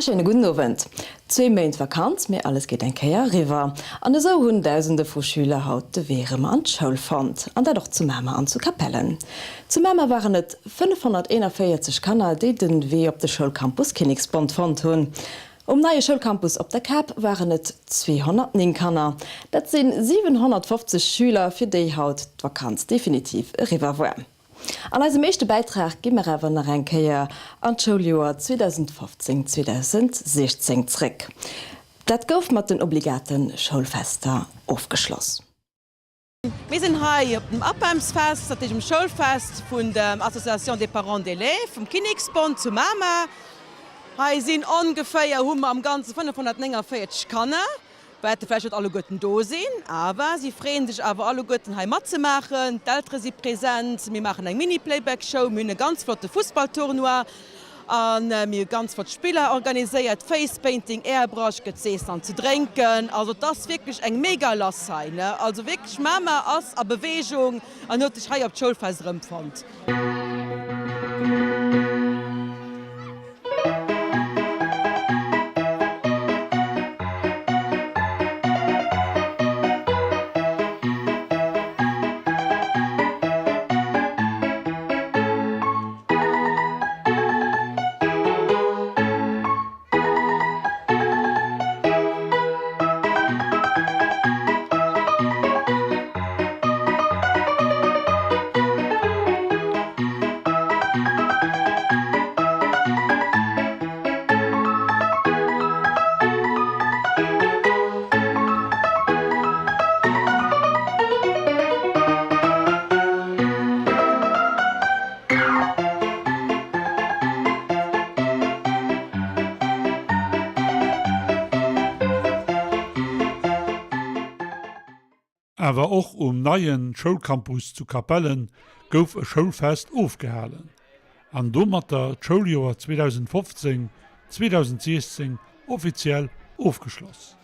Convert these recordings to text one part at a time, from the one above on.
E schéine gudden Owend. Zwee Méint Vakanz, mee alles geet eng Kéier eriwwer. An esou hunn Dausende vu Schüler haut de Wee erëm an d'Schoul fonnt. An dat och zu Mamer an zu Capellen. Zu Mamer waren et 541 Kanner, déi de Wee op de Schoulcampus Kinneksbond fonnt hunn. Um neie Schoulcampus op der Kap waren et 209 Kanner. Dat si 750 Schüler, fir déi haut d'Vakanz definitiv eriwwer war. An eisem éischte Bäitrag gi mer awer nach eng Kéier an d'Schouljoer 2015, 2016 zréck. Dat gouf mat den obligate Schoulfester ofgeschloss. Mir sinn hei op dem APEMS-Fest, dat heescht um Schoulfest vun der Association des Parents d'Élèves vum Kinneksbond zu Mamer. Hei sinn ongeféier, hu mer am Ganze 549 Kanner, wäerte vläicht net alleguerten do sinn, awer si freeën sech awer alleguerten hei matzemaachen. D'Eltere si present, mir maachen eng Mini-Playback-Show, mir hunn e ganz flotte Fussballtournoi. A mir hu ganz flott Spiller organiséiert, Face Painting, Airbrush, gëtt z'eessen an ze drénken. Also et ass wierklech eng mega lass hei ne. Also wierklech Mamer ass a Beweegung an huet sech hei op d'Schoulfest erëmfonnt. Awer och um neien Schoulcampus zu Capellen gouf e Schoulfest ofgehalen an domatter d'Schouljoer 2015, 2016 offiziell ofgeschloss.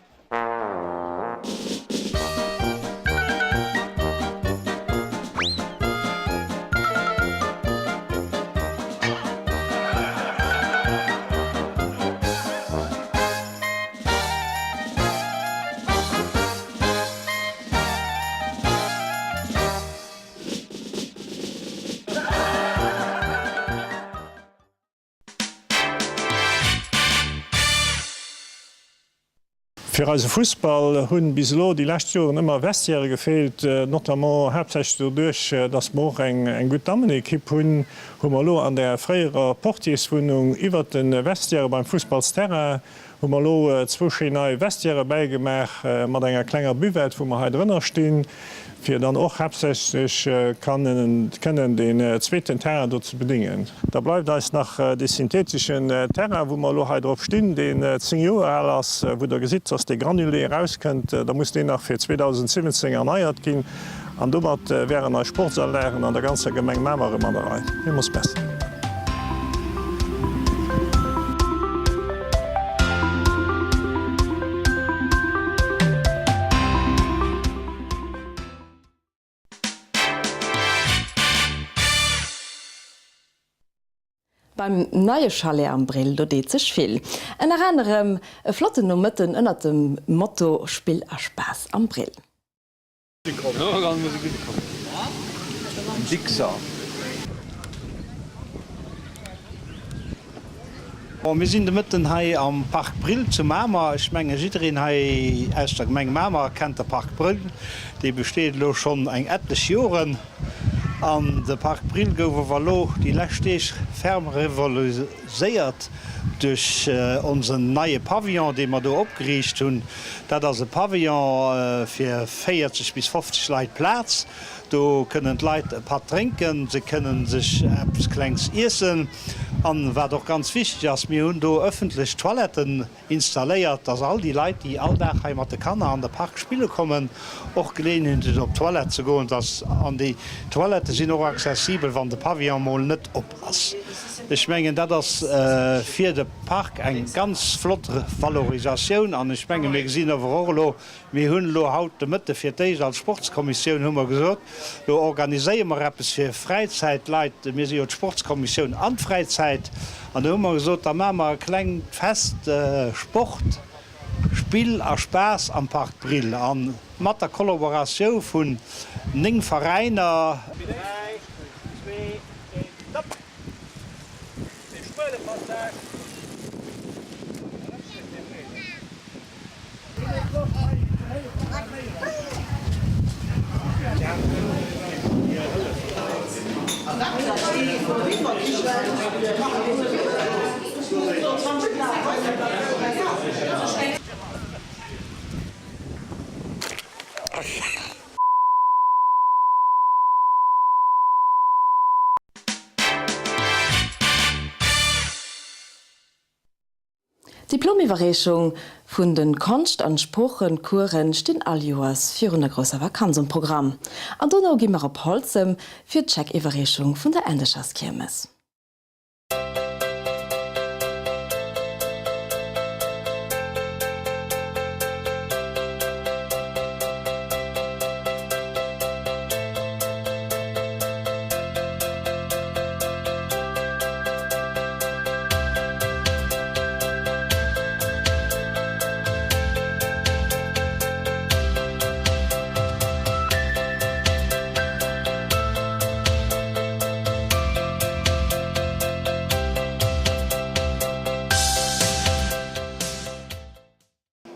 Fir eise Fussball hunn bis elo déi lescht Joren ëmmer Vestiaire gefeelt, notamment haaptsächlech doduerch, dass mer och eng gutt Dammenekipp hunn, hu mer elo an der fréierer Portierswunnung iwwert de Vestiaire beim Fussballsterrain hu mer elo zwou schéin nei Vestiaire bäigemaach mat enger klenger Buvette, wou mer hei drënner stinn, fir dann och haaptsächlech kënnen deen zweeten Terrain do ze bedingen. Da bleift eis nach dee syntheteschen Terrain, wou mer elo hei drop stinn, deen 10 Joer al ass, wou Der gesitt, dass dee Granulé erauskënnt. Da muss deen nach fir 2017 erneiert ginn. An domat wären eis Sportsanlagen an der ganzer Gemeng Mamer erëm an der Rei. Villmools Merci. Beim neie Chalet am Brill, do deet sech vill. Ënner anerem e flotten Nomëtten ënnert dem Motto Spill a Spaass am Brill. Bon, mir sinn de Mëtten hei am Park Brill zu Mamer. Ech menge jiddereen hei aus der Gemeng Mamer kennt de Park Brill. Dee besteet elo schonn eng etlech Joren. An de Park Brill gouf awer elo déi lescht Deeg ferm revoluséiert duerch onsen neie Pavillon, dee mer do opgeriicht hunn. Dat ass e Pavillon fir 40 bis 50 Leit Plaz. Do kënnen d'Leit e Patt drénken, se kënnen sech eppes Klengs iessen. An wat och ganz wichteg ass, mir hunn do ëffentlech Toiletten installéiert, dass all déi Leit, déi all Dag hei mat de Kanner an de Park spille kommen, och Geleeënheet hunn op d'Toilette ze goen. Dass, an déi Toilettë sinn och accessibel, wann de Pavillon mol net op ass. Ech mengen, dat ass fir de Park eng ganz flott Valorisatioun. An ech menge mir gesinn awer och elo, Mir hunn elo haut de Mëtte fir d'éischt als Sportskommissioun hu mer gesot, Lo organiséiere mer eppes fir Fräizäitleit. Mir si jo d'Sportskommissioun an d'Fräizäit. An do hu mer gesot, da maache mer e klengt Fest, Sport, Spill a Spaass am Park Brill. A mat der Kollaboratioun vun 9 Veräiner. 3, 2, 1, Stopp! Dee schmuele Passage. D'Diplomiwwerreechung vun de Konscht an Sproochecoursen stinn all Joers virun der grousser Vakanz um Programm. An dono gi mer op Holzem fir d'Scheckiwwerreechung vun der Endecherskiermes.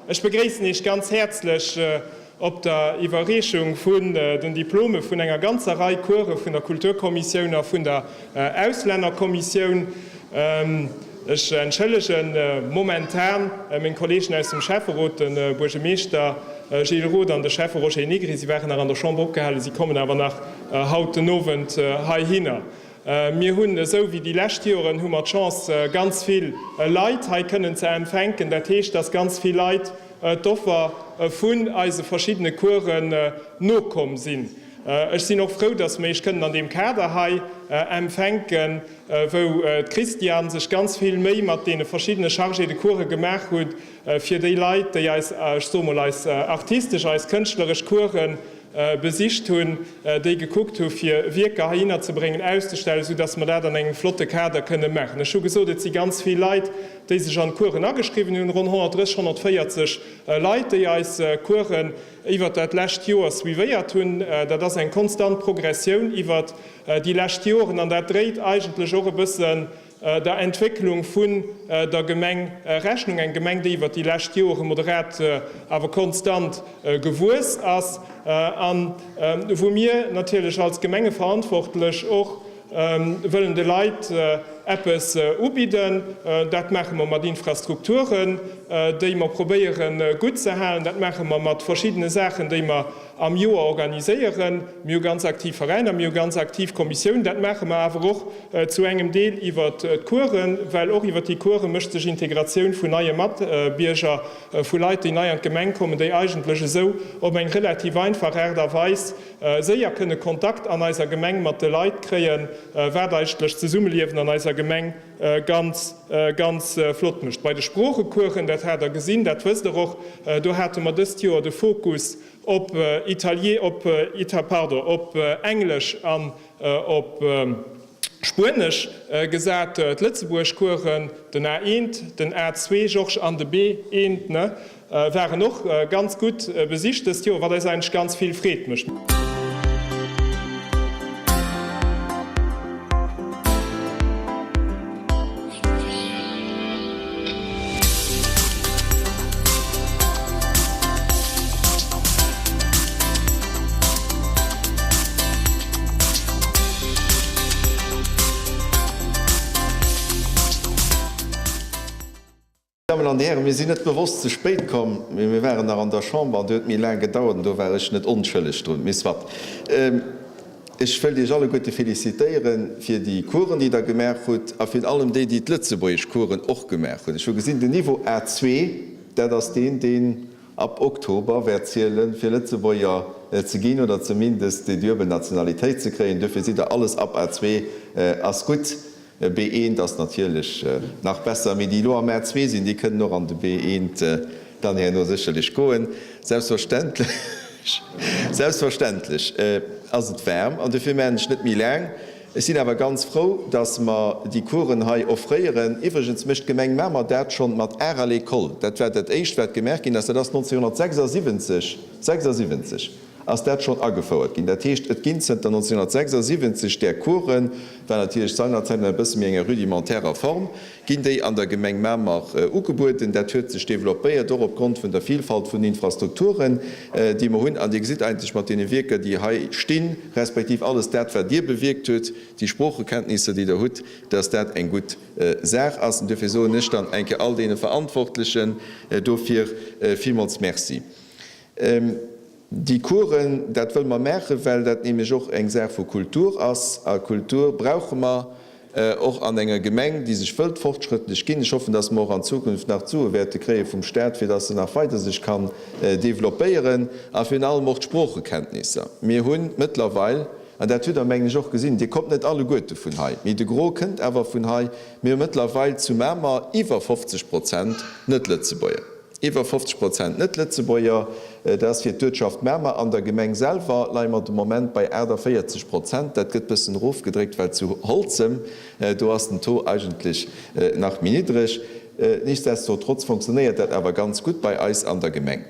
Ech begréissen Iech ganz häerzlech op der Iwwerreechung vun den Diplome vun enger ganzer Rei Course vun der Kulturkommissioun a vun der Auslännerkommissioun. Ech entschëllege momentan meng Kolleegen aus dem Schäfferot, de Buergemeeschter Gilles Roth an de Schäffe Roger Negri. Si waren nach an der Chamber opgehalen, si kommen awer nach haut den Owend heihinner. Mir hunn, esou wéi déi lescht Joren, hu mer d'Chance, ganz vill Leit hei kënnen ze empfänken. Dat heescht, dass ganz vill Leit d'Offer vun eise verschiddene Coursen nokomm sinn. Ech sinn och frou, dass mer Iech kënnen an deem Kader hei empfänken, wou d'Christiane sech ganz vill Méi mat deene verschiddene Chargés de course gemaach hutt, fir déi Leit, déi eis, ech soe mol, eis artistesch, eis kënschtleresch Coursen besicht hunn, déi gekuckt hu fir Wierker heihinner ze bréngen, auszestellen, esou dass mer dat an engem flotte Kader kënne maachen. Ech hu gesot, et si ganz vill Leit, déi sech an d'Coursen ageschriwwen hunn, ronn 130, 140 Leit, déi eis Coursen iwwert dat lescht Joer suivéiert hunn. Dat ass eng konstant Progressioun iwwert déi lescht Joren an dat dréit eigentlech och e bëssen der Entwécklung vun der Gemeng Rechnung, eng Gemeng, déi iwwert déi lescht Jore moderat awer konstant gewuess ass a wou mir natierlech als Gemengeverantwortlech och wëllen de Leit eppes ubidden. Dat maache mer mat Infrastrukturen, déi mer probéiere gutt ze halen. Dat maache mer mat verschiddene Saachen, déi mer am Joer organiséieren. Mir hu ganz aktiv Veräiner, mir hu ganz aktiv Kommissiounen. Dat maache mer awer och zu engem Deel iwwert d'Coursen, well och iwwert déi Course mécht sech Integratioun vun neie Matbierger, vu Leit, déi nei an d'Gemeng kommen, déi eigentlech esou op eng relativ einfach Aart a Weis séier kënne Kontakt an eiser Gemeng mat de Leit kréien, wat eigentlech d'Zesummeliewen an eiser Gemeng ganz, ganz flott mécht. Bei de Sproochecoursen, dat hat Der gesinn, dat wësst Der och, do hate mer dëst Joer de Fokus op Italie, op Ita, pardon, op Englesch an op Spuenesch gesat. D'Lëtzebuerg-Coursen, den A1, den A2, Georges, an de B1, ne, waren och ganz gutt besicht dëst Joer, wat eis eigentlech ganz vill Freed mécht. Dammen an Hären, mir sinn net bewosst ze spéit komm, mee mir waren nach an der Chamber an do huet méi laang gedauert an do war ech net onschëlleg drun. Mee soit. Ech wëllt Iech alleguerte félicitéiere fir déi Coursen, déi Der gemaach hutt a virun allem déi, déi d'lëtzebuergesch Coursen och gemaach hunn. Ech hu gesinn, den Niveau A2, dat ass deen, deen ab Oktober wäert zielen, fir Lëtzebuerger ze ginn oder zumindest déi duebel Nationalitéit ze kréien. Duerfir sidd Der alles ab A2 ass gutt. B1 ass natierlech nach besser, mee déi elo am A2 sinn, déi kënnen och an de B1 dann herno sécherlech goen. Selbstverständlech, selbstverständlech. ass et waarm an dofir maachen ech net méi laang. Ech sinn awer ganz frou, dass mer déi Coursen hei offréieren. Iwwregens mécht d'Gemeng Mamer dat schonn mat Art à l'école. Dat war dat Éischt, wat gemaach ginn ass. Dat ass 1976, 76 ass dat schonn agefouert ginn. Dat heescht, et ginn zënter 1976 där Coursen, war natierlech seinerzäit an e bësse méi enger rudimentärer Form, ginn déi an der Gemeng Mamer ugebueden. Dat huet sech developpéiert, och opgrond vun der Vielfalt vun Infrastrukturen, déi mer hunn. An Dir gesitt eigentlech mat deene Wierker, déi hei stinn, respektiv alles dat, wat Dir bewierkt hutt, déi Sproochekenntnisser, déi Der hutt, dass dat eng gutt Saach ass. An duerfir soen ech dann eng Kéier all deene Verantwortlechen dofir villmools Merci. Déi Coursen, dat wëlle mer maachen, well dat nämlech och eng Saach vu Kultur ass. A Kultur brauche mer och an enger Gemeng, déi sech wëllt fortschrëttlech ginn. Ech hoffen, dass mer och an Zukunft nach d'Sue wäerte kréie vum Stat, fir dass se nach weider sech kann developpéieren. A virun allem och d'Sproochekenntnisser. Mir hu mëttlerweil, an dat hutt Der, mengen ech, och gesinn, Dir kommt net alleguerte vun hei, mee de Gros kënnt awer vun hei, mir hu mëttlerweil zu Mamer iwwer 50 Prozent Net-Lëtzebuerger. Iwwer 50 Prozent Net-Lëtzebuerger, dat ass fir d'Uertschaft Mamer. An der Gemeng selwer leie mer de Moment bei 48 Prozent. Dat gëtt bëssen erofgedréckt, well zu Holzem, do ass den Taux eigentlech nach méi niddreg. Nichtsdestotrotz fonctionnéiert dat awer ganz gutt bei eis an der Gemeng.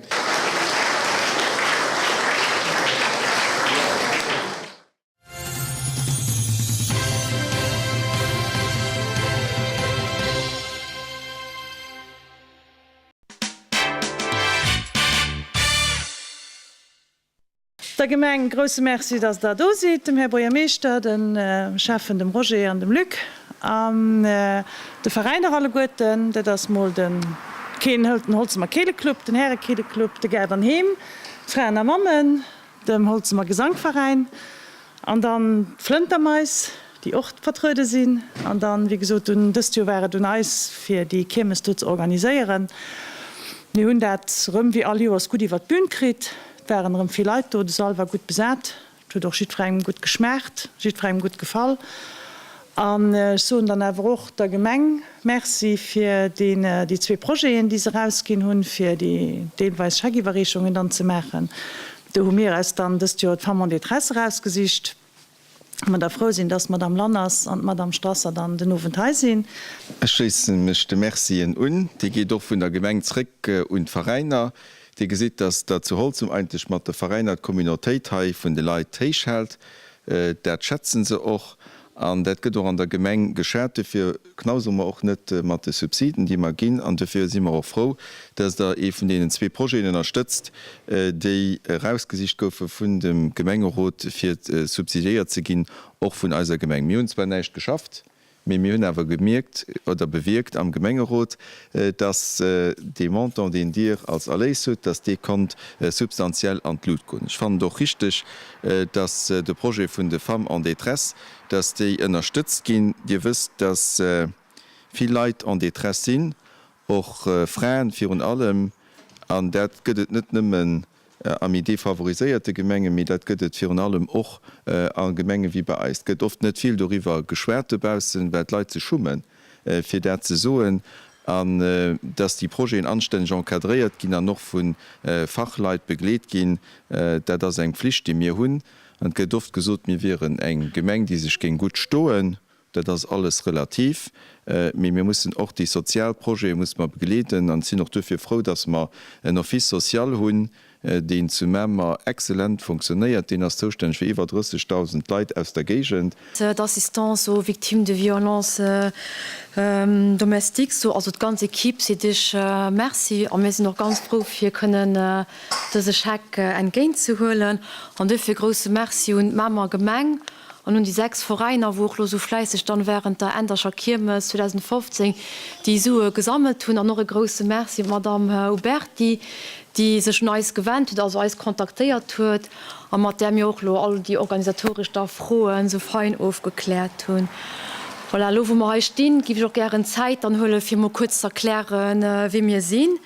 Der Gemeng grousse Merci, dass Der do sidd, dem Här Buergermeeschter, de Schäffen, dem Roger an dem Luc an de Veräiner alleguerten. Dat ass mol de Holzemer Keeleclub, den Härekeeleclub, de Gaart an Heem, d'Fraen a Mammen, dem Holzemer Gesankveräin an dann d'Flëntermais, déi och vertruede sinn. An dann, wéi gesot, un dëst Joer war et un eis, fir déi Kiermes do ze organiséieren. Mir hunn dat erëm wéi all Joers gutt iwwer d'Bün kritt. Et waren erëm vill Leit do, de Sall war gutt besat. Et huet och jiddwerengem gutt geschmaacht, jiddwerengem gutt gefall. An ech soen dann awer och der Gemeng Merci fir déi zwee Projeten, déi se erausginn hunn, fir déi deelweis Scheckiwwerreechungen dann ze maachen. Do hu mir eis dann dëst Joer d'Femmes en détresse erausgesicht, wou mer da frou sinn, dass d'Madame Lanners an d'Madame Strasser dann den Owend hei sinn. Ech schléisse mech de Mercien un. Dee geet och vun der Gemeng zréck un d'Veräiner. Dir gesitt, dass Der zu Holzem eigentlech mat de Veräiner d'Communautéit hei vun de Leit héich hält. Dat schätzen se och an dat gëtt och an der Gemeng geschat. Dofir knausere mer och net mat de Subsiden, déi mer ginn. An dofir si mer och frou, dass Der ee vun deenen zwee Projeten ënnerstëtzt, déi erausgesicht goufe vun dem Gemengerot, fir subsidiéiert ze ginn, och vun eiser Gemeng. Mir hunn zwar näischt geschafft, Mee mir hunn awer gemierkt oder bewierkt am Gemengerot, dass dee Montant, deen Dir als Erléis hutt, dass dee konnt substantiell an d'Lut goen. Ech fannen et och richtig, dass de Projet vun de Femmes en détresse, dass déi ënnerstëtzt ginn. Dir wësst, dass vill Leit en détresse sinn, och Fraen virun allem, an dat gëtt et net nëmmen a méi defavoriséierte Gemengen, mee dat gëtt et virun allem och a Gemenge wéi bei eis. Et gëtt oft net vill doriwwer geschwat dobaussen, well d'Leit sech schummen, fir dat ze soen, an dass déi Projeten anstänneg encadréiert ginn an och vu Fachleit begleet ginn, dat ass eng Pflicht, déi mir hunn. An et gëtt oft gesot, mir wieren eng Gemeng, déi sech géing gutt stoen. Dat ass alles relativ, mee mir mussen och déi sozial Projete musse mer begleeden an sinn och duerfir frou, dass mer en Office social hunn, deen zu Mamer exzellent funktionéiert. Deen ass zoustänneg fir iwwer 30.000 Leit aus der Géigend. D'Assistance aux victimes de violences domestiques, also d'ganz Equipe seet Iech Merci a mir sinn och ganz frou fir kënnen dëse Scheck entgéint ze huelen an duerfir grousse Merci un d'Mamer Gemeng An un déi 6 Veräiner, wou och lo sou fläisseg dann während der Endercher Kiermes 2015 déi Sue gesammelt hunn. An och e grousse Merci un d'Madame Huberty, déi sech un eis gewennt huet, also eis kontaktéiert huet a mat där mir och lo all déi organisatoresch da Froen sou fein ofgekläert hunn. Voilà, elo wou mer hei stinn, giff ech och gären d'Zäit dann huelen, fir mol kuerz z'erklären, wie mir sinn.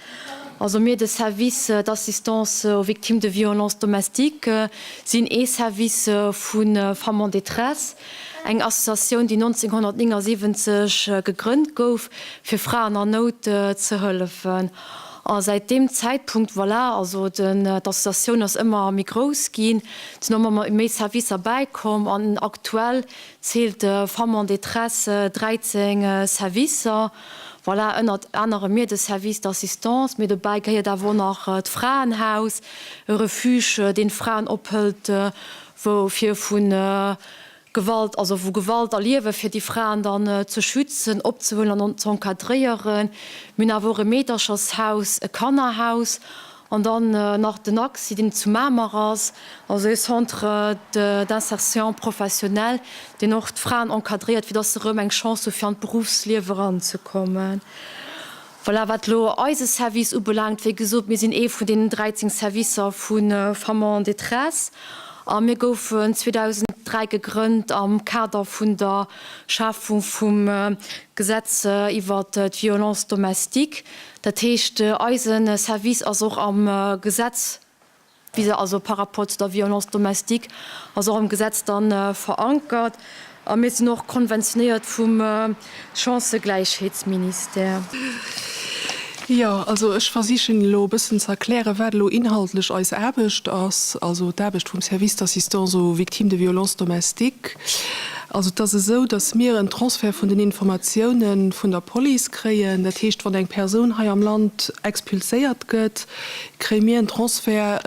Also mir, de Service d'assistance aux victimes de violences domestiques, sinn ee Service vu Femmes en détresse, eng Associatioun, déi 1979 gegrënnt gouf, fir Fraen an Nout ze hëllefen. A säit deem Zäitpunkt, voilà, also den, d'Associatioun ass ëmmer méi grouss ginn, et sinn ëmmer méi Servicer bäikomm an aktuell zielt Femmes en détresse 13 Servicer, voilà, ënnert anerem mir de Service d'assistance, mee dobäi gehéiert awer och nach d'Fraenhaus, e Refuge, deen d'Fraen ophëlt, wou fir vu Gewalt, also wou Gewalt erliewen, fir déi Fraen dann ze schützen, opzehuelen an z'encadréieren. Mir hunn awer och e Meederchershaus, e Kannerhaus an dann nach den ACSI, deen zu Mamer ass, also e Centre d'insertion professionnelle, deen och d'Fraen encadréiert, fir dass se erëm eng Chance hu fir an d'Beruffsliewe eranzekommen. Voilà, wat elo eise Service ubelaangt, wéi gesot, mir sinn ee vun deenen 13 Servicer vu Femmes en détresse a mir goufen 2003 gegrënnt am Kader vun der Schafung vum Gesetz iwwert d'Violence domestique. Dat heescht, eise Service ass och am Gesetz wéi se also par rapport zu der Violence domestique ass och am Gesetz dann verankert a mir sinn och konventionéiert vum Chancëgläichheetsministère. Jo, also ech versichen elo e bëssen ze erklären, wat elo inhaltlech eis Aarbecht ass, also d'Aarbecht vum Service d'assistance aux victimes de violences domestiques. Also et ass esou, datt mir en Transfert vun den Informatiounen vun der Police kréien. Dat heescht, wann eng Persoun hei am Land expulséiert gëtt, kréie mir en Transfert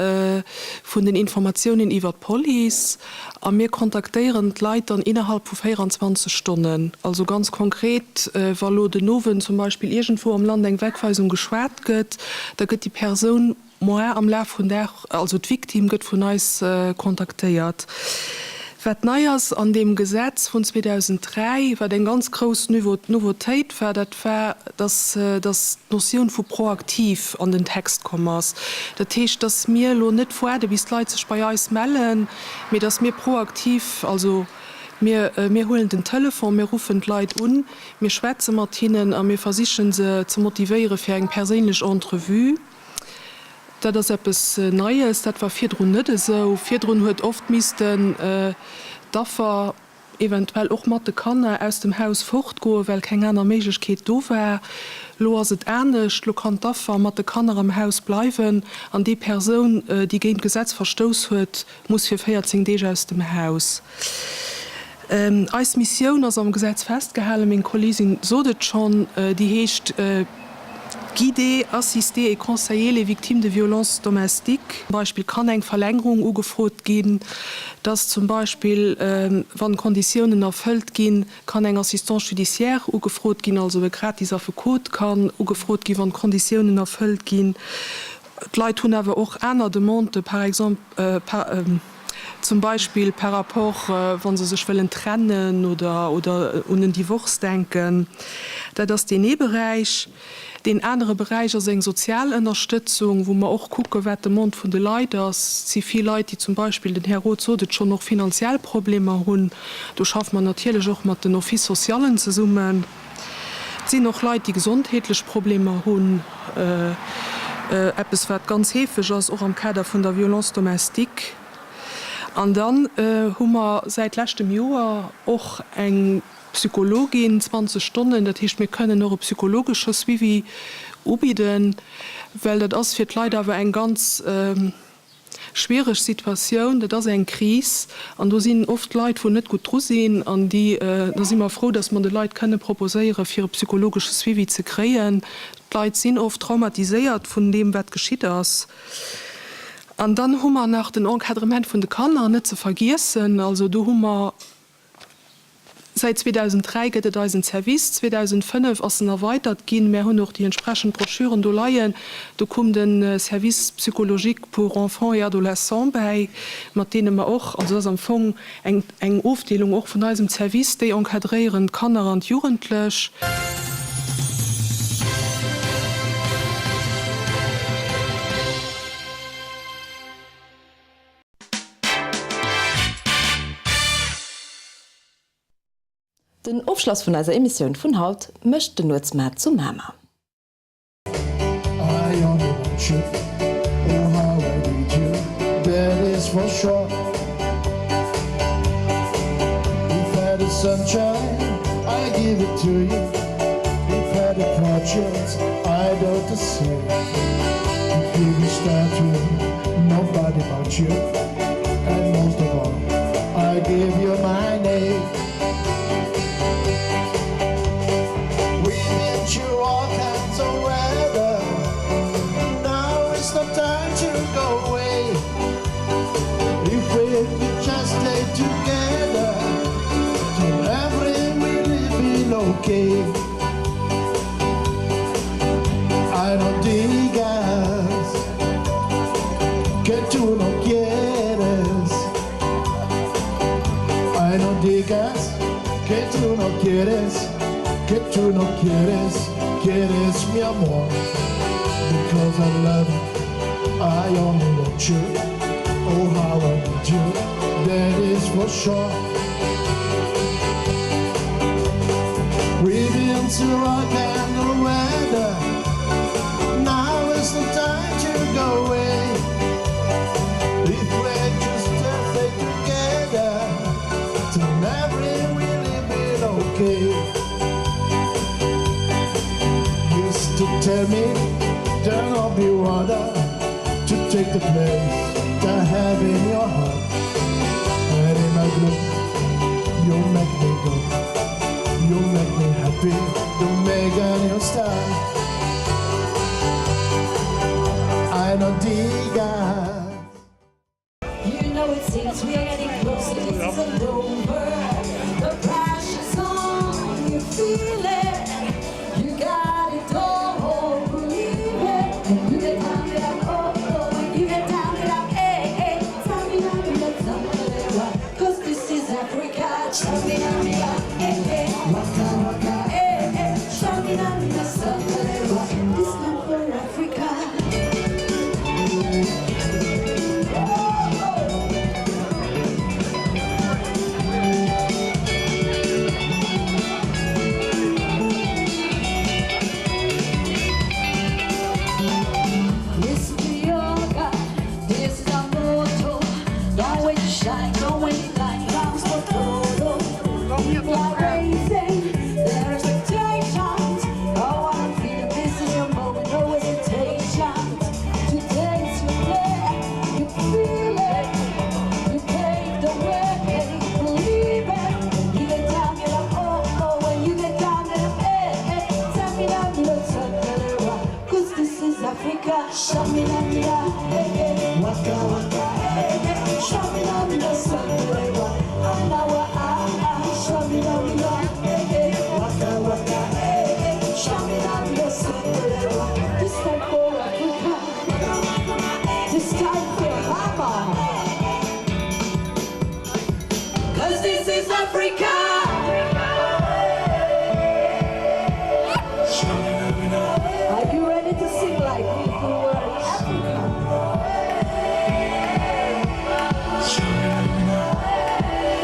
vun den Informatiounen iwwer d'Police a mir kontaktéieren d'Leit dann innerhalb vu 24 Stonnen. Also ganz konkret, wa lo den Owend zum Beispill iergendwou am Land eng Wegweisung geschwat gëtt, da gëtt déi Persoun moar am Laf vun Dag, also d'Victime gëtt vun eis kontaktéiert. Wat nei ass an deem Gesetz vun 2003, wat eng ganz grouss Nouveautéit war, dat war, dass dass d'Notioun vu proaktiv an den Text komm ass. Dat heescht, dass mir elo net waarde bis d'Leit sech bei eis mellen, mee dass mir proaktiv, also mir mir huelen den Telefon, mir ruffen d'Leit un, mir schwätze mat hinnen a mir versiche se ze motivéiere fir eng perséinlech Entrevue. Dat ass eppes Neies, dat war virdrun net esou. Virdrun huet oft missten d'Affer, eventuell och mat de Kanner, aus dem Haus fortgoen, well keng aner Méiglechkeet do war. Lo ass et anescht, lo kann d'Affer mat de Kanner am Haus bleiwen an déi Persoun, déi géint d'Gesetz verstouss huet, muss fir 14 Deeg aus dem Haus. Eis Missioun ass am Gesetz festgehalen, meng Kolleegin sot et schonn, déi heescht guider, assister et conseiller les victimes de violences domestiques. Zum Beispill kann eng Verlängerung ugefrot ginn, dass zum Beispill, wann d'Konditiounen erfëllt ginn, kann eng Assistance judiciaire ugefrot ginn, also e gratis Affekot kann ugefrot ginn, wann d'Konditiounen erfëllt ginn. D'Leit hunn awer och aner Demandë, par exemple, zum Beispill par rapport wa se sech wëllen trennen oder oder un en Divorce denken. Dat ass deen ee Beräich. Deen anere Beräich ass eng sozial Ënnerstëtzung, wou mer och kucken, wat d'Demande vun de Leit ass. Et si vill Leit, déi zum Beispill, den Här Roth sot et schonn, och finanziell Problemer hunn. Do schaffe mer natierlech och mat den Office socialen zesummen. Et sinn och Leit, déi gesondheetlech Problemer hunn, eppes wat ganz heefeg ass, och am Kader vun der Violence domestique. An dann hu mer säit leschtem Joer och eng Psychologin, 20 Stonnen, dat heescht mir kënnen och e psychologesche Suivi ubidden, well dat ass fir d'Leit awer eng ganz Schwiereg Situatioun, dat ass eng Kris an do sinn oft Leit, wou net gutt dru sinn an déi, da si mer frou, datt mer de Leit kënne proposéiere fir e psychologesche Suivi ze kréien. D'Leit sinn oft traumatiséiert vun deem, wat geschitt ass. An dann hu mer nach den Encadrement vun de Kanner net ze vergiessen. Also do hu mer Säit 2003 gëtt et eisen Service. 2005 ass en erweitert ginn. Mär hunn och déi entsprechend Broschüren do leien. Do koum de Service psychologique pour enfants et adolescents bäi, mat deene mer och, also dat ass am Fong eng eng Ofdeelung och vun eisem Service, déi encadréieren d'Kanner an d'Jugendlech. Den Ofschloss vun eiser Emissioun vun haut mécht den Nuetsmaart zu Mamer. had the fortunes I don't deserve. You give me statue, nobody but you. And most of all, I give you my name. We've been through all kinds of weather. Now it's the time to go away. If we could just stay together, till everything will be okay. I no digas que tú no quieres. Ay, no digas que tú no quieres, que tú no quieres, quieres mi amor. Because I love you, I only want you. Oh, how I need you, that is for sure. We've been through all kind of weather. Now is the time to go away. If we just stay together, till everything will be okay. Used to tell me there'll not be water to take the place that I have in your heart. And in my gloom, you make me go. You make me happy, you make a new start. I don't dig out. You know it seems we are getting closer, this isn't over. The pressure's on, you feel it. You got it all, believe it. And you get down, get up, oh, oh. You get down, get up, eh, eh. Tsamina, mina, zangalewa. Cause this is Africa. Tsamina, mina, eh, eh. Waka, waka, eh, eh. Tsamina, mina, zangalewa. This time for Africa. Listen to your God, this is our motto. Don't wait to shine, don't wait in line, vamos por todo. People are raising their expectations. Oh, I'm feeling this is your moment, no hesitation. Today's your day, you feel it, you pave the way, believe it. You get down, get up, oh, oh, when you get down, get up, eh, eh. Tsamina, mina, zangalewa, cause this is Africa. Tsamina, mina, eh, eh. Waka, waka, eh, eh. Tsamina, mina, zangalewa, anawa, ah, ah. Tsamina, mina, eh, eh. Waka, waka, eh, eh. Tsamina, mina, zangalewa. This time for Africa. This time for Mama. Cause this is Africa. Are you ready to sing like me the word Africa?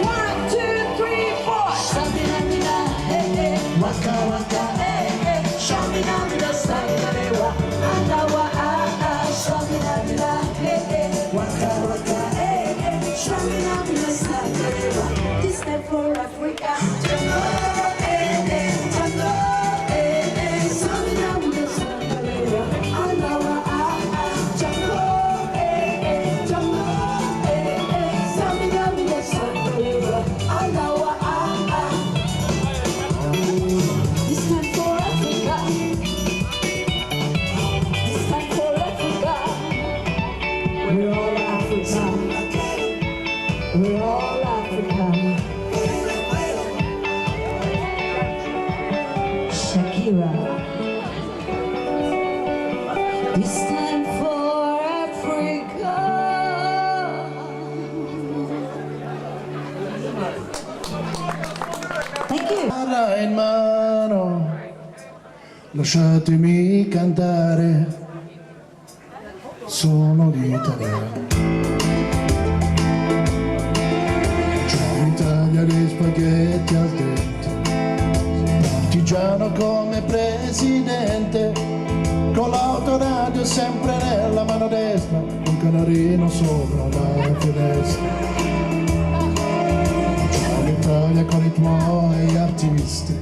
One, two, three, four. Tsamina, mina, eh, eh. Waka, waka, eh, eh. Tsamina, mina, zangalewa. Anawa, ah, ah. Tsamina, mina, eh, eh. Waka, waka, eh, eh. Tsamina, mina, zangalewa. This time for Africa. Jungle, eh, eh. Jungle, eh, eh. Tsamina, mina, zangalewa. Anawa, ah, ah. Jungle, eh, eh. Jungle, eh, eh. Tsamina, mina, zangalewa. Anawa, ah, ah. This time for Africa. This time for Africa. We're all Africa. We're all Africa. Shakira. This time for Africa. Thank you. In mano, lasciatemi cantare, sono l'Italia. C'ho l'Italia gli spaghetti al dente, partigiano come presidente, con l'autoradio sempre nella mano destra, un canarino sopra la finestra. C'ho l'Italia con i tuoi artisti.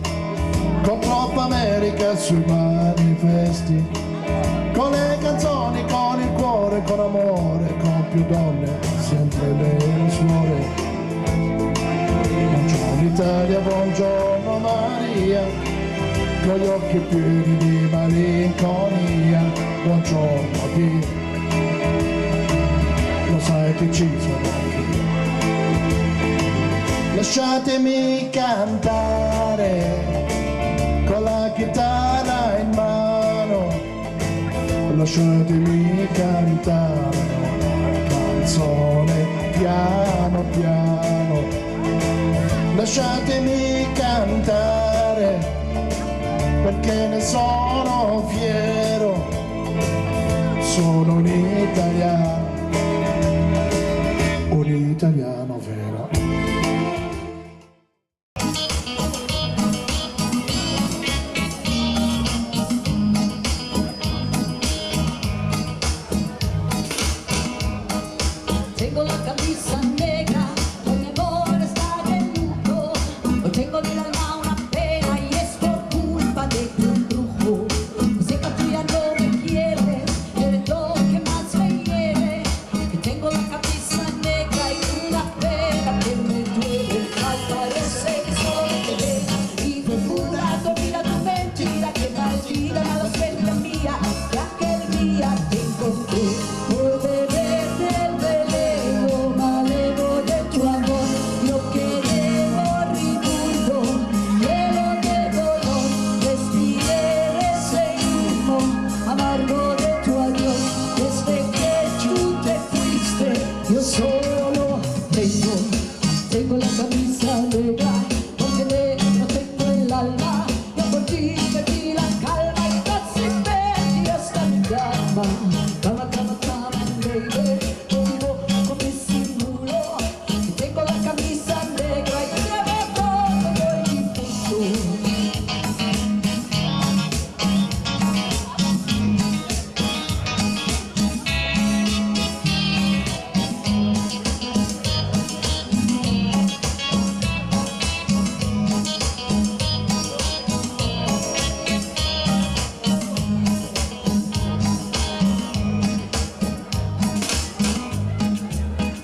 Con troppa America sui manifesti, con le canzoni, con il cuore, con amore, con più donne, sempre meno suore. Buongiorno Italia, buongiorno Maria, con gli occhi pieni di malinconia, buongiorno Dio, lo sai che ci sono anch'io. Lasciatemi cantare con la chitarra in mano, lasciatemi cantare una canzone piano piano, lasciatemi cantare perché ne sono fiero, sono un italiano, un italiano vero. Tengo la camisa negra, hoy mi amor está de luto. Hoy tengo en el alma una pena y es por culpa de tu embrujo. Sé que tú ya no me quieres, eres lo que más me hiere. Que tengo la camisa negra y una pena que me duele. Mal parece que solo me quedé y fue jurado, mira tu mentira, que maldita mala suerte mía, que aquel día te encontré. Por beber del veneno malevo de tu amor, yo quedé moribundo, lleno de dolor, respiré ese humo amargo de tu adiós. Desde que tú te fuiste, yo solo tengo, tengo la camisa negra, porque negro tengo el alma. Yo por ti perdí la calma y casi perdí hasta mi cama. Cama, cama, cama, baby, te digo con disimulo que tengo la camisa negra y debajo tengo el difunto.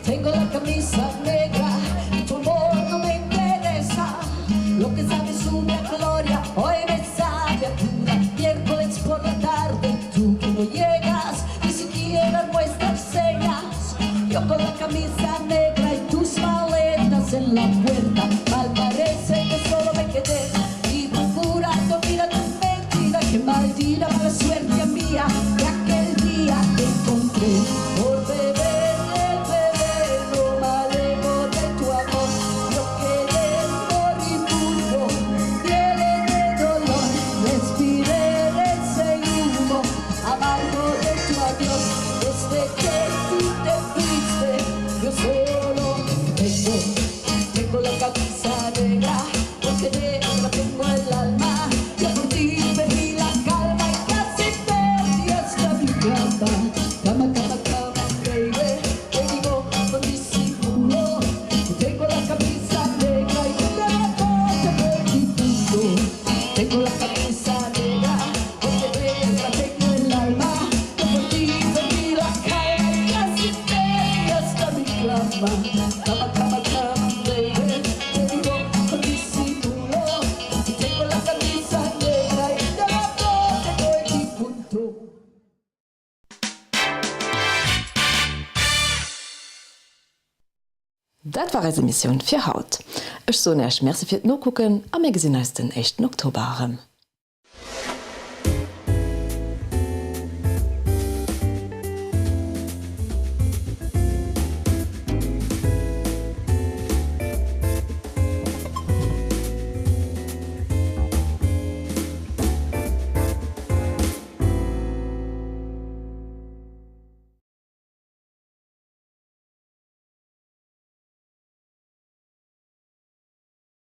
Tengo la camisa negra y tu amor no me interesa. Lo que sabe sube a gloria, hoy me sabe a cura. Miércoles por la tarde, tú que no llegas, ni siquiera muestras señas. Yo con la camisa negra y tus maletas en la puerta. Mal parece que solo me quedé y procurando mira tu mentira, que maldita mala suerte mía, que aquel día te encontré por beber del veneno malevo de tu amor. Yo quedé moribundo, lleno de dolor, respiré ese humo amargo de tu adiós. Desde que tú te fuiste, yo solo tengo, tengo la camisa negra, porque negra tengo el alma. Yo por ti perdí la calma y casi perdí hasta mi cama. Cama, cama, cama, baby, te digo con disimulo que tengo la camisa negra y debajo tengo el difunto. Tengo la camisa negra, porque negra tengo el alma. Yo por ti perdí la calma y casi perdí hasta mi cama. Cama, cama, cama, baby, te digo con disimulo que tengo la camisa negra y debajo tengo el difunto. Dat war eis Emissioun fir haut. Ech soen Äech Merci fir d'Nokucken a mir gesinn eis den éischten Oktober erëm.